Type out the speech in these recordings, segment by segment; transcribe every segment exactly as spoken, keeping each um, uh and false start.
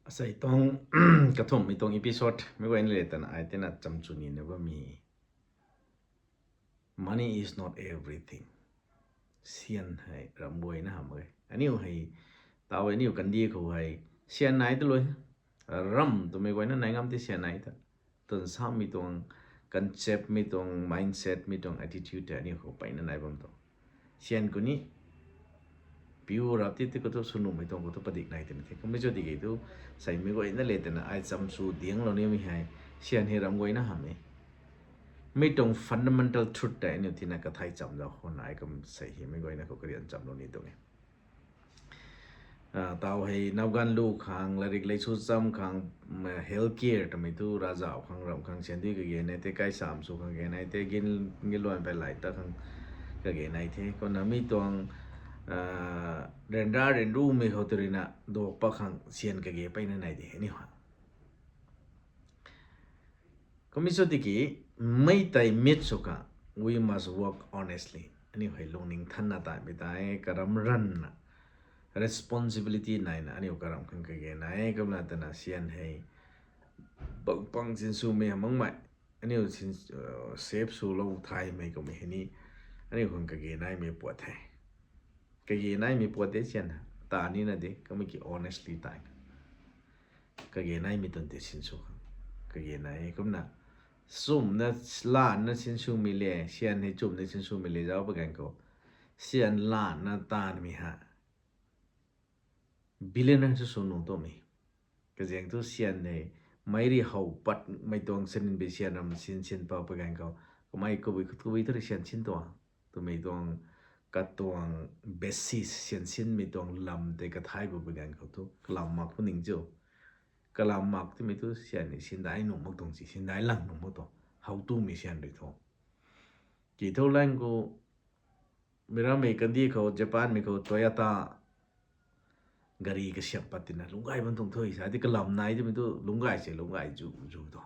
Asei tuang kathumhmei tuang episode mei guayna le tana ai tina chamchunina bammei. Money is not everything. Syan hei ramh guayna hamh e. Aniu hei, taw aniu kandih khou hei, syan nai ta lui. Ramh twmei guayna nai ngam ti syan nai ta. Tun sammei tuang concept, mei tuang mindset, mei tuang attitude tei aniu khou peyna nai bam tu. Syan khou ni, piu rap ti ti khou thu swnuhmei tuang khou thu padik nai tina the. Kummei cho tiki thu, seimei guayna le tana ai chamchu dianglou nimei hei, syan hei ramh guayna hamh e. Mei tuang fundamental truth tei aniu tina kathai cham zau khou nai kum sei hei mei guayna khou karian chamlou ni tuang e. Taw hei nowganv lu khang, larik lei su cham khang, health care twmei thu ravzauh khang, ramh khang syan dui kage nai the, kai sam sw khang kage nai the, gin, ginluan pei lai ta khang kage nai the. Kumna mei tuang ryanra ryanrumei khou tu ruina dok pat khang syan kage peyna nai de aniu ha. Kummei cho tiki, mei tei mit sw kha, we must work honestly. Aniu hei lungning thanna taimei tei, karam ranvna, responsibility naina aniu karam khang kage nai, kumna tana syan hei bangpang sinswmei hamh makmei, aniu save swlou thaymei kummei hei ni, aniu khang kage naimei puat the. Kage naimei puat de syan, ta nina de, kummei ki honestly taina kage naimei tun tei sinsw khang kage nai e. Kumna chumna, lanna sinswmei le, syan hei chumna sinswmei le zauc pa ganv khou, syan lanna taanvmei ha billionaire sw sw nuh tuamei. Kazaeng thu syan hei, meic ri how patmei tuang saninbei syan ram sin sin pa pa ganv khou, kamei kabui khut kabui thu rui syan sin tuang twmei tuang, katuang basis syan sinmei tuang lam tei kathai bu pa ganv khou thu kalam mak pu ning cho. Kalam mak timei thu syan ni sindai nuh mak tuang si, sindai lang nuh mak tuang. How tumei syan rui thu. Ki thu lang khou, mirammei kandih khou, Japanmei khou Toyota gari kasiamh pat tina lungc gay bam tuang thu, sa ti kalam nai timei thu lungc gay se, lungc gay zu zu tu.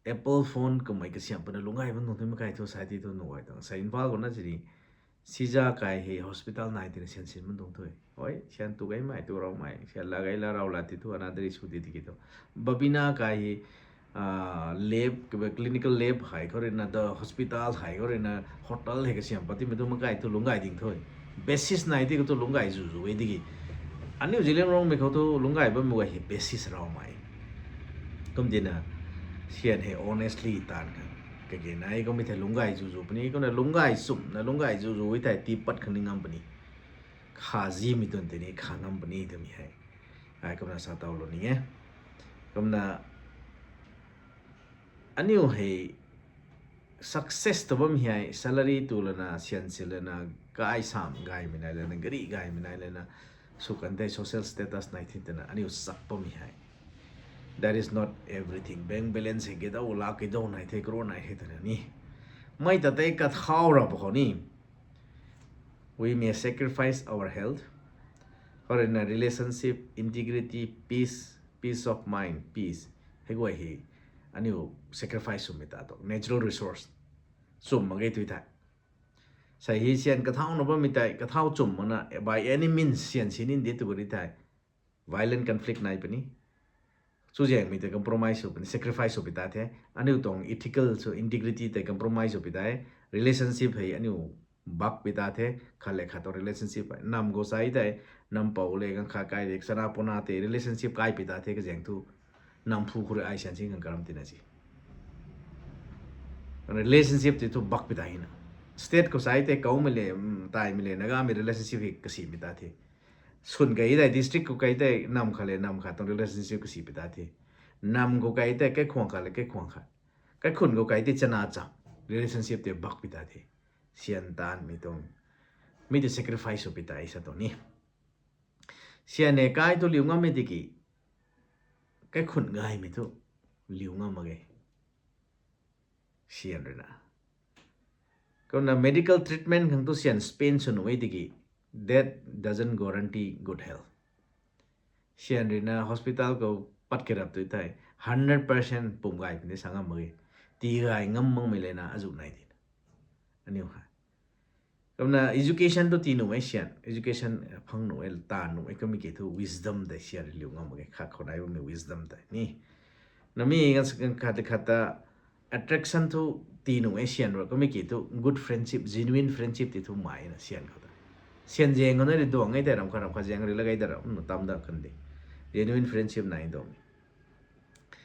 Apple phone kummei kasiamh patna lungc gay bam tuang thu, makai thu sa ti thu nuh gay tuang. Sa Imphal khou na sini, siza kai hei hospital nai tina syan sin bam tuang thu. Oi, syan tu gaymei, tu raumei, syan la gay la rau la ti thu, another issue ti tiki thu. Babina kai hei, lab, clinical lab hei khou ruina, the hospital hei khou ruina, hotel hei kasiamh pat timei thu makai thu lungc gay ding thu. Basis nai ti khou thu lungc gay zu zu e tiki. Aniu Zeliangrongmei khou thu lungc gay bammei guay hei basis raumei. Kum tina, syan hei honestly taanv khang kage nai, kummei thei lungc gay zu zu puni, kumna lungc gay chumna lungc gay zu zu e thei tii pat khang ni ngam puni. Kha zimei tun tei ni kha ngam puni twmei hei ai kumna sa towlou ni e. Kumna aniu hei success tw bammei hei salary tu lana, syan si lana, kai sam gaymei nai lana, gari gaymei nai lana, sw kan tei social status nai the twna aniu chak bammei hei, that is not everything. Bank balance hei kidau, lakh kidau nai the, crore nai the twna ni, mei ta tei kathau ra pa khou ni, we may sacrifice our health, khou ruina relationship, integrity, peace, peace of mind, peace, hei guay hei aniu sacrifice swmei ta tu, natural resource chum mak ge tui thei. Sa hei syan kathauna bammei tei kathau chum makna, by any means syan si nin de tu ri thei, violent conflict nai puni. Chuzaenghmei tei compromise sw puni, sacrifice sw pi ta the. Aniu tuang ethical, so integrity tei compromise sw pi ta e. Relationship hei aniu bak pi ta the. Khat le khat tuang relationship hei nam khou sa tei, nam pou le ganv khat kai de, chana puna tei relationship kai pi ta the kazaeng thu, nam phu khou rui ai syan si khang karam tina si. Relationship tei thu bak pi ta hina. State khou sa tei kaumei le, taimei le, Nagamei relationship hei kasimei ta the. Swn kai tei district khou kai tei nam khat le nam khat tuang relationship kasi pi ta the. Nam khou kai tei kaikhwang khat le kaikhwang khat, kaikhun khou kai tei chana cham relationship tei bak pi ta the. Syan taanvmei tuang, mi tei sacrifice sw pi ta sa tuang ni. Syan e kai thu liu ngammei tiki, kaikhun gaymei thu liu ngam mak ge. Syan ruina, kumna medical treatment khang thu syan spend sw nuh e tiki, that doesn't guarantee good health. Syan ruina hospital khou pat karap tu thei, hundred percent pum gay puni sa ngam mak ge. Tii gay ngam makmei lena azuh nai tina, aniu hei Kumna education thu tii nuh e syan, education phang nuh e, taanv nuh e, kamei ki thu wisdom tei syan rui liu ngam mak ge, khat khou nai bammei wisdom tei ni. Nami khat khat ta attraction thu tii nuh e syan rui, kamei ki thu good friendship, genuine friendship ti thu mai na syan khou ta. Syan zaeng khou na rui duang e tei ram khat ram khat zaeng rui la gay da ram nu tam da kan di. Genuine friendship nai duang e.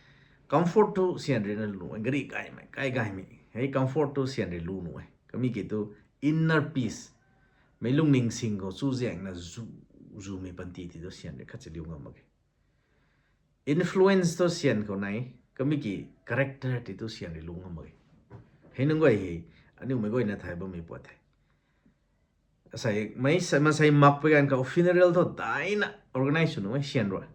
Comfort thu syan rui na lu nuh e, gari gaymei, kai gaymei. Hei comfort thu syan rui lu nuh e. Kamei ki thu inner peace. Meic lungning sing khou chuzaenghna zu, zumei panty ti thu syan rui khat si liu ngam mak ge. Influence thu syan khou nai, kamei ki character ti thu syan rui lu ngam mak ge. Hei nunc guay hei, aniu meic guayna thay bammei puat the. Asei, mei sa-, masei mak pui ganv khou funeral thu daina organize sw nuh e syan rui.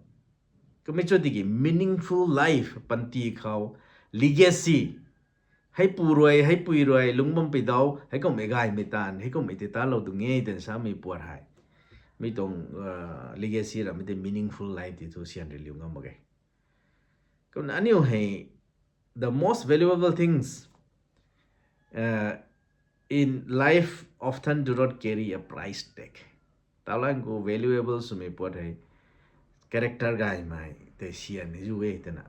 Kamei chu tiki meaningful life, panty khou, legacy. Hei pu rui, hei pui rui, lungc bam pui dau, hei kumhmei gaymei taanv, hei kumhmei tei talou tuang e twna samei puat hei. Mi tuang, uh, legacy rammei tei meaningful life ti thu syan rui liu ngam mak ge. Kumna aniu hei, the most valuable things, uh, in life often do not carry a price tag. Talan khou valuable swmei puat hei, character gaymei tei syan ni zu e twna,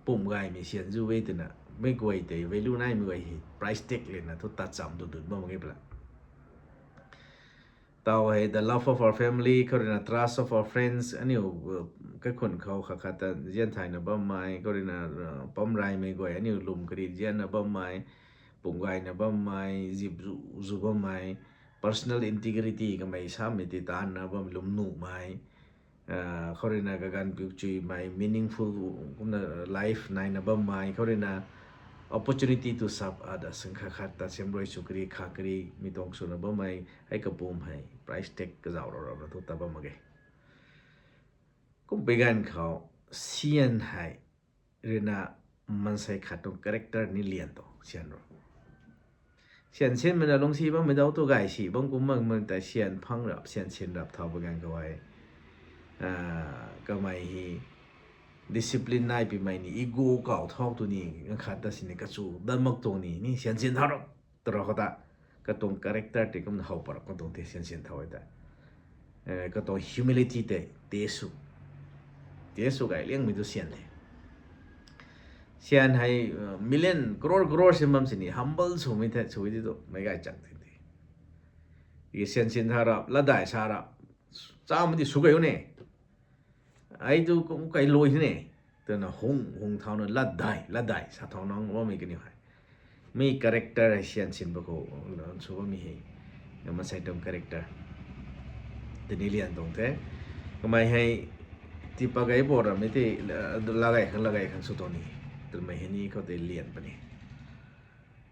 pum gaymei syan zu e twna, mei guay tei value naimei guay hei price tag lena thu tat cham tu dun bam mak ge pla. Tau hei the love of our family, khou ruina trust of our friends, aniu, uh, kaikhun khou khat khat ta zian thayna bammei, khou ruina, uh, pam raymei guay, aniu lwm kari zianna bammei, pum gayna bammei, zip zu, zu bammei, personal integrity kamei samei ti taanna bam lwm nuhmei, uh, khou ruina kaganv piu chuimei, meaningful kumna life naina bammei, khou ruina opportunity to serve others, khat khat ta semrui sw kari, kha kari, mi tuang swna bammei, hei kapum hei price tag kazauh rau rau na thu ta bam mak ge. Kum pui ganv khou, syan hei ruina mansei khat tuang character ni lian tu syan rui. Syan sinmei na lungsi bammei dau tu gay si bam kum mak mak ta syan phang rap, syan sin rap thau pui ganv khou hei, ah, kamei hei discipline nai pimei ni, ego kau thau tu ni, khat ta sini kachu dat mak tuang ni, ni syan sin thau rap, tu rau khou ta, katuang character tei kumna how pat rap katuang tei syan sin thau e ta. Eh, katuang humility tei, tei sw. Tei sw gay liangmei tu syan the. Syan hei, uh, million, crore, crore sin bam sini, humble swmei the, sw di tu, meic gay chak the te. Syan sin thau rap, latdai sa rap, chamei di sw gay u ne. Ai tu kum kai lui ne. Twna hung, hung thauna latdai, latdai sa thau nang bammei kaniw hei. Mi character hei syan sin ba khou, sw bammei hei. Mansei tuang character tini lian tuang the. Kamei hei, tipa gay bo ramei tei, la, lagay khang, lagay khang sw tuang ni. Twmei hei ni khou tei lian puni.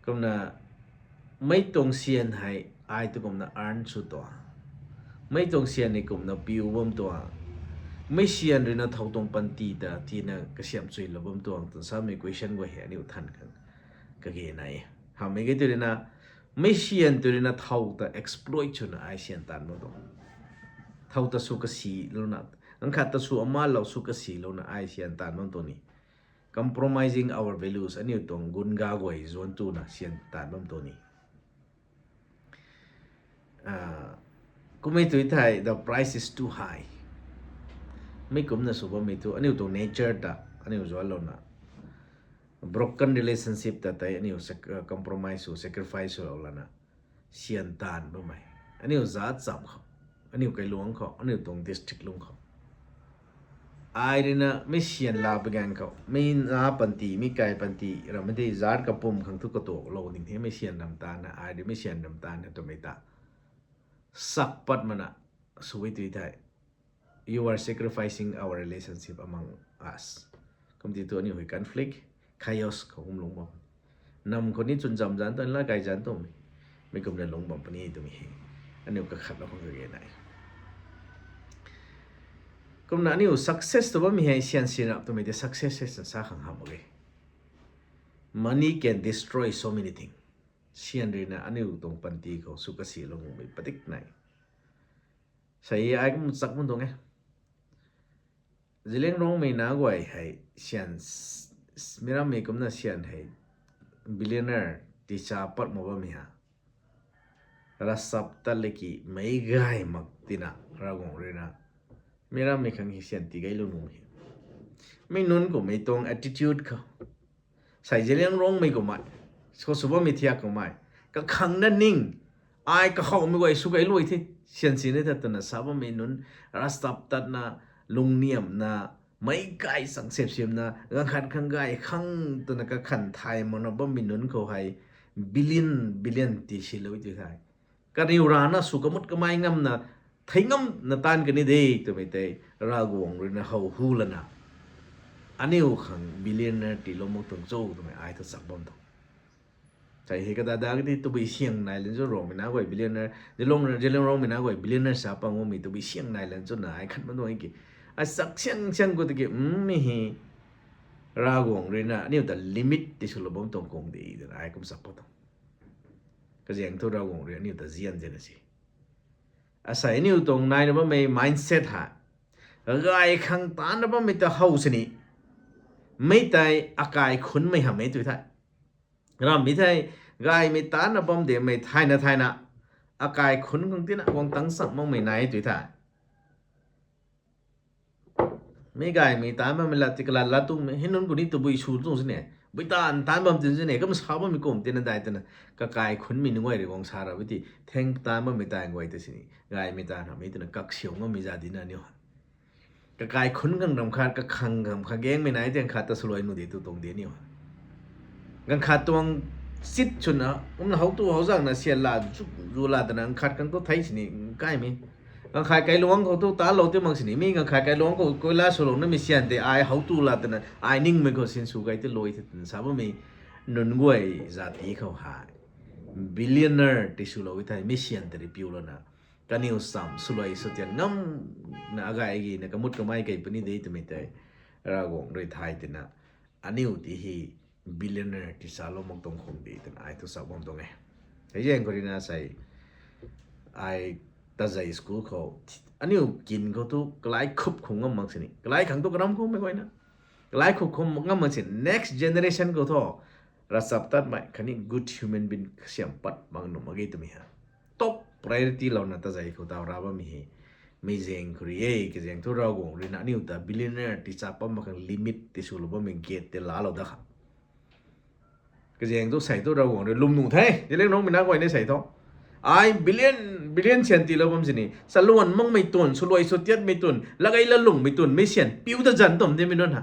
Kumna, mei tuang syan hei, ai tu kumna earn sw tuang. Mei tuang syan ni kumna piu bam tuang. Mei syan ruina thau tuang panty ta, tina kasiamh chuilou bam tuang, twna samei question guay hei aniu than khang kage nai e. Hamhmei ge tu ruina, mei syan tu ruina thau ta exploit swna ai syan taanv bam tuang. Thau ta sw kasi louna, nang khat ta sw ama lou sw kasi louna ai syan taanv bam tuang ni. Compromising our values, aniu tuang gunga guay zuan tuna syan taanv bam tuang ni. Ah, kummei tu thei, the price is too high. Mei kumna sw bammei tu, aniu tuang nature ta, aniu zuanlouna. Broken relationship ta tei, aniu sac-, uh, compromise sw, sacrifice swlou lana. Syan taanv bammei. Aniu zaat cham khou, aniu kailuangc khou, aniu tuang district lung khou. Ai ruina mei syan la pui ganv khou, mei na panty, mei kai panty, ramei tei zaat kapum khang thu katuaklou ding the, mei syan ram taanvna, ai rui mei syan ram taanvna twmei ta. Sak pat mana, sw e tu thei. You are sacrificing our relationship among us. Kum ti tu aniu hei conflict, chaos khou kum lungc bam. Nam khou ni chwn zam zanc tuang, la gay zanc tuang. Mei kumna lungc bam puni twmei hei. Aniu kakhatlou khang kage nai. Kumna aniu success tu bammei hei syan sin rap twmei tei success hei sa khang hamh mak ge. Money can destroy so many things. Syan ruina aniu tuang panty khou sw kasilou makmei padik nai. Sei ai kum chak bam tuang e. Zeliangrongmei na guay hei syan, s-, s-, mi rammei kumna syan hei billionaire ticha pat mak bammei ha. Ravchaptat laki meic gay mak tina Ravguangc ruina mi rammei khang hei syan tii gaylou nuh e. Mi nunc kummei tuang attitude khou, sai Zeliangrongmei kummei, sw sw bammei thiak kummei, kakhang na ning, ai kahowmei guay sw gay luai the, syan sini the twna sa bammei nunc, ravchaptatna, lungniamna, meic gay chang sep siamna, ganv khat khang gay khang twna kakhan thay makna bammei nunc khou hei billion billion tisilou ti the. Kaniw rana sw kamut kamei ngamna, thei ngamna taanv kani de twmei tei Ravguangc ruina how hu lana, aniu khang billionaire tiilou mak tuang cho twmei ai thu chak bam tuang. Sai hei kadada kati tabui siang nai lan chu Rongmei na guay billionaire, Zeliang, Zeliangrongmei na guay billionaire sa pang umei tabui siang nai lan chuna ai khat ma tuang ki. Ai chak siang siang khou tiki, mi hei Ravguangc ruina aniu ta limit tiswlou bam tuang kung de twna ai kum chak bam tuang. Kazaeng thu Ravguangc rui aniu ta zian zena si. Asei aniu tuang naina bammei mindset hei, gay khang taanna bammei ta how sini, mei tei akai khunmei hamhmei tui the. Rammei thei, gaymei taanna bam demei thayna thayna, akai khun khang tina guang tang chang makmei nai tui the. Mi gaymei taanc bammei lat ti kalat lat tumei hei nunc kuni tabui sw tuang sini, bui taanv taanc bam tin sini, kum sa bammei kum tina dai twna, kakai khunmei nunc guay rui guang sa ra ti, theng taanc bammei taanv guay ta sini, gaymei taanv hamhmei twna kaksiu ngammei za dina aniu. Kakai khun khang ram khat, kakhang khang kagengmei nai tiang khat ta swluai nuh de tu tuang de aniu. Ganv khat tuang chit swna, kumna how tu how zangna syan la, zu, zu la twna, ganv khat khang tu thei sini, kaimei. Ganv khat kailuangc khou tu talou ti mak sini, mi ganv khat kailuangc khou koila swlou namei syan tei ai how tu la twna, ai ningmei khou sinsw gay ti luai the twna sa bammei nunc guay zat ti khou hei billionaire tiswlou e thei, mi syan tei rui piu lana, kaniw cham swluai swtian ngamna agay agina kamut kamei kei puni de twmei tei Ravguangc rui thay tina, aniu ti hei billionaire tichalou mak tuang khung de twna ai thu sa bam tuang e. Hei zaeng khou ruina sei, ai tazei school khou, aniu kin khou thu kalai khup khum ngam mak sini, kalai khang thu karam khum mei guayna, kalai khup khum ngam mak sini, next generation khou thu ravchaptatmei khatni good human being kasiam pat mak nuh mak ge twmei hei top priority louna tazei khou taw ra bammei hei, mei zaeng khou rui e, kazaeng thu Ravguangc ruina aniu ta billionaire ticha pat mak khang limit tiswlou bammei gate tei laalou da kha. Kazaeng thu sei thu Ravguangc rui lwm nuh the, Zeliangrongmei na guay ni sei thu, ai billion, billion syan tiilou bam sini, chaluan makmei tun, swluai swtiatmei tun, latgay latlungmei tun, mei syan piu ta zan tum timei nunc ha,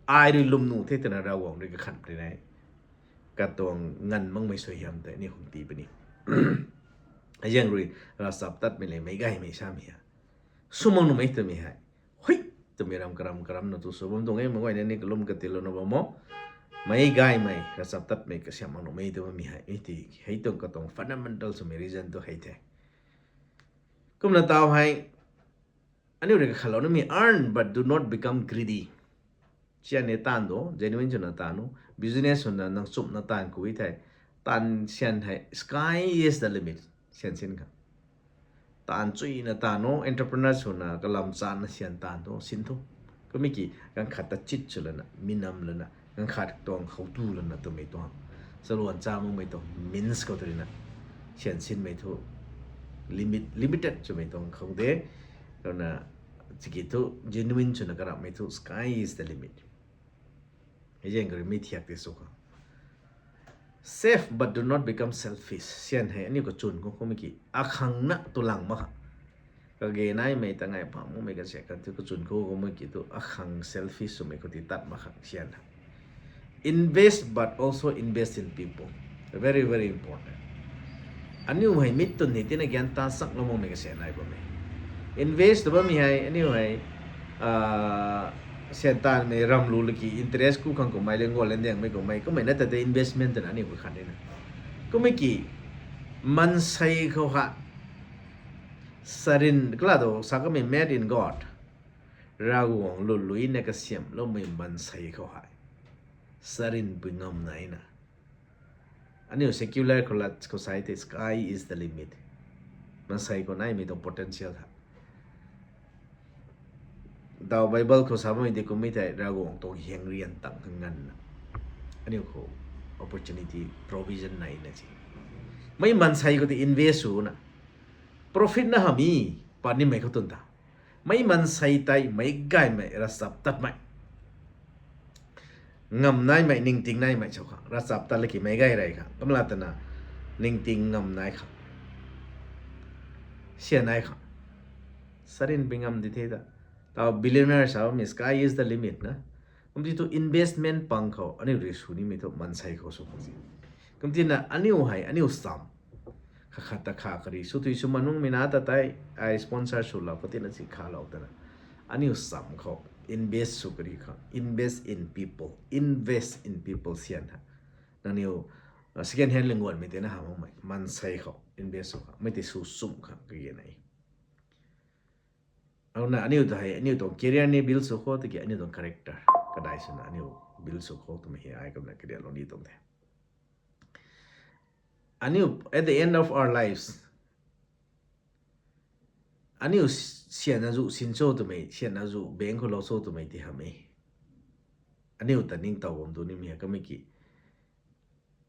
ai rui lwm nuh the twna Ravguangc rui kakhan puni e. Katuang nganv makmei suaihiam tei aniu khang tii puni. Hei zaeng rui ravchaptatmei le meic gaymei samei ha, sw mak nuhmei twmei hei, hui, twmei ram karam karamna tu sw bam tuang e, meic guayna ni kalum katilouna bam o. Meic gaymei, ravchaptatmei kasiam mak nuhmei tw bammei hei, e ti, hei tuang katuang fundamental swmei reason tu hei the. Kumna taw hei, aniu rui kakhanlou namei, earn but do not become greedy. Syan e taanv do, genuine swna taanv o, business swna nang chumna taanv ku e thei, taanv syan hei sky is the limit, syan sin kha. Taanv chuyna taanv o, entrepreneur swna kalam channa syan taanv tho, sin tho. Kummei ki, ganv khat ta chit sw lana, mi nam lana, ganv khat tuang how tu lana twmei tuang, chaluan cha makmei tuang means khou tu ruina, syan sinmei thu limit, limited swmei tuang khou de. Kumna, tiki thu genuine swna karamhmei thu sky is the limit. Hei zaeng khou rui mi thiak tei sw khang, save but do not become selfish. Syan hei aniu kachwn khou kummei ki, akhang na tu lang mak kha. Kage naimei ta ngai pang makmei kasiak khat thu kachwn khou kummei ki thu akhang selfish swmei khou ti tat mak khang syan hei. Invest but also invest in people. Very, very important. Aniu hei mi tun hei tina gyan ta chaklou makmei kasiak nai bammei. Invest tw bammei hei, aniu hei, syan taanvmei ram lu laki interest ku khang kummei, leng guan leng diangmei kummei, kummei na ta tei investment twna aniu kakhan e na. Kummei ki, maansei khou hei, sarin, kala do, sa kamei made in God, Ravguangc luluina kasiamhloumei maansei khou hei, sarinpui ngam naina. Aniu secular khou lat khou sa tei sky is the limit. Maansei khou naimei tuang potential ha. Daw Bible khou sa bammei di kummei tei Ravguangc tuang hiang rian tang kha nganvna, aniu khou opportunity, provision naina si. Mei maansei khou tei invest swna profit na hamh e, pat nimei khou twn ta. Mei maansei tei meic gaymei ravchaptatmei, ngam naimei, ningting naimei cho khang ravchaptat laki meic gay rey khang kumla twna ningting ngam nai khang, syan nai khang sarin pi ngam di the ta. Tau billionaire sa bammei sky is the limit na. Kumti thu investment pang khou aniu rui sw nimei thu maansei khou sw khang si. Kumtina aniu hei aniu cham khat khat ta kha kari sw tui sw manungmei na ta tei ai sponsor swlou khou tina si khalou tana aniu cham khou invest sw kari khang, invest in people, invest in people syan ha. Nangniw second hand lingguanmei tei na hamh makmei maansei khou invest sw khang mei tei sw sumh khang kage nai. Auna aniu ta hei aniu tuang career ni build sw khou tiki aniu tuang character kadai swna aniu build sw khou twmei hei ai kumna kariaklou ni tuang the. Aniu at the end of our lives, aniu syan azu sin cho twmei, syan azu bank khou lou cho twmei ti hamh e. Aniu ta ningtow bam du nimei hei kamei ki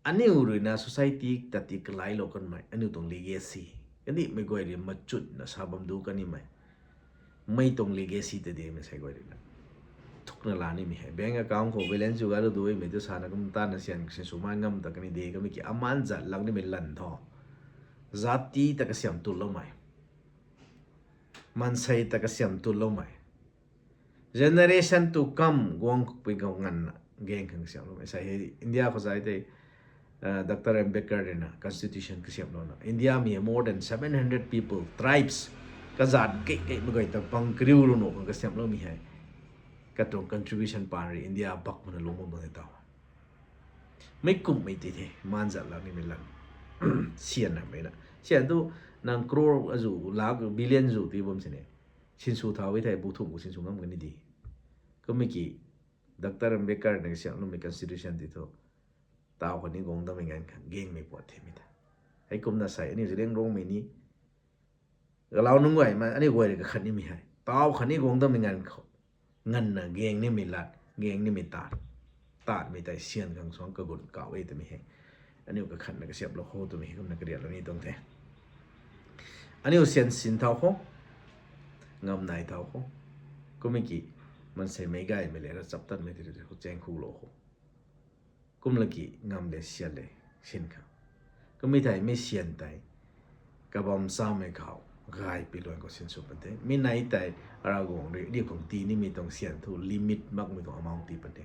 aniu ruina society ta ti kalailou kanmei aniu tuang legacy, kandihmei guay rui machutna sa bam du kanimei, mei tuang legacy ta de mei sei guay ruina thukna la nimei hei bank account khou balance zu galou duimei tu sana kum tana syan sinsw mai ngam ta kani de kamei ki aman zat lak nimei lan tho. Zat ti ta kasiam tulloumei, maansei ta kasiam tulloumei, generation to come guang pui khou nganvna gaeng khang kasiamloumei sei hei India khou zai tei Doctor Ambedkar ruina constitution kasiamlouna India mi more than seven hundred people, tribes, kazat kei keimei guay ta bang kariulou nuh khang kasiamloumei hei katuang contribution pan rui India bak mana lungc bam bang tei taw meic kumhmei ti the, man zat lak nimei lan syan hamhmei na. Syan tu nang crore azu, lakh, billion zu ti bam sini, sinsw thau e thei bu thumh khou sinsw ngam kani di. Kummei ki Doctor Ambedkar na kasiamhloumei constitution ti thu tau khatni guang dammei nganv khang gaengmei puat themei ta. Heikumna sei aniu Zeliangrongmei ni galau nunc guay ma aniu guay rui kakhat nimei hei tau khatni guang dammei nganv khou nganvna gaeng nimei lat, gaeng nimei tat, tatmei tei syan khang suang kagun kau e twmei hei aniu kakhatna kasiamhlou khou twmei hei kumna kariaklou ni tuang the. Aniu syan sin thau khou, ngam nai thau khou, kummei ki maansei meic gaymei le ravchaptatmei ti khou chaeng khulou khou, kum laki ngam le syan le sin khang. Kummei thei mi syan tei kabam chamei khou gay pi luan khou sinsw pan the. Mi nei tei Ravguangc rui aniu khang tii nimei tuang syan thu limit makmei tuang amount tii pan the.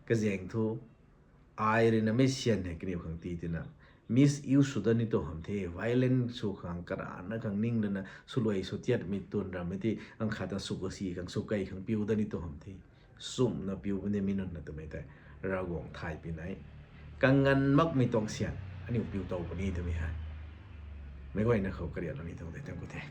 Kazaeng thu ai ruina mi syan hei kaniw khang tii tina misuse sw dat ni tuang hamh the, violence sw khang karana khang ning lana swluai sw tiatmei twn ramei ti ang khat ta sw kasi khang sw kei khang piu dat ni tuang hamh the. Sumhna piu bam de mi nunc na twmei tei Ravguangc thay pi nai, kanganv makmei tuang syan aniu piu tow puni twmei hei meic guayna khou kariaklou ni tuang the, tang ku the.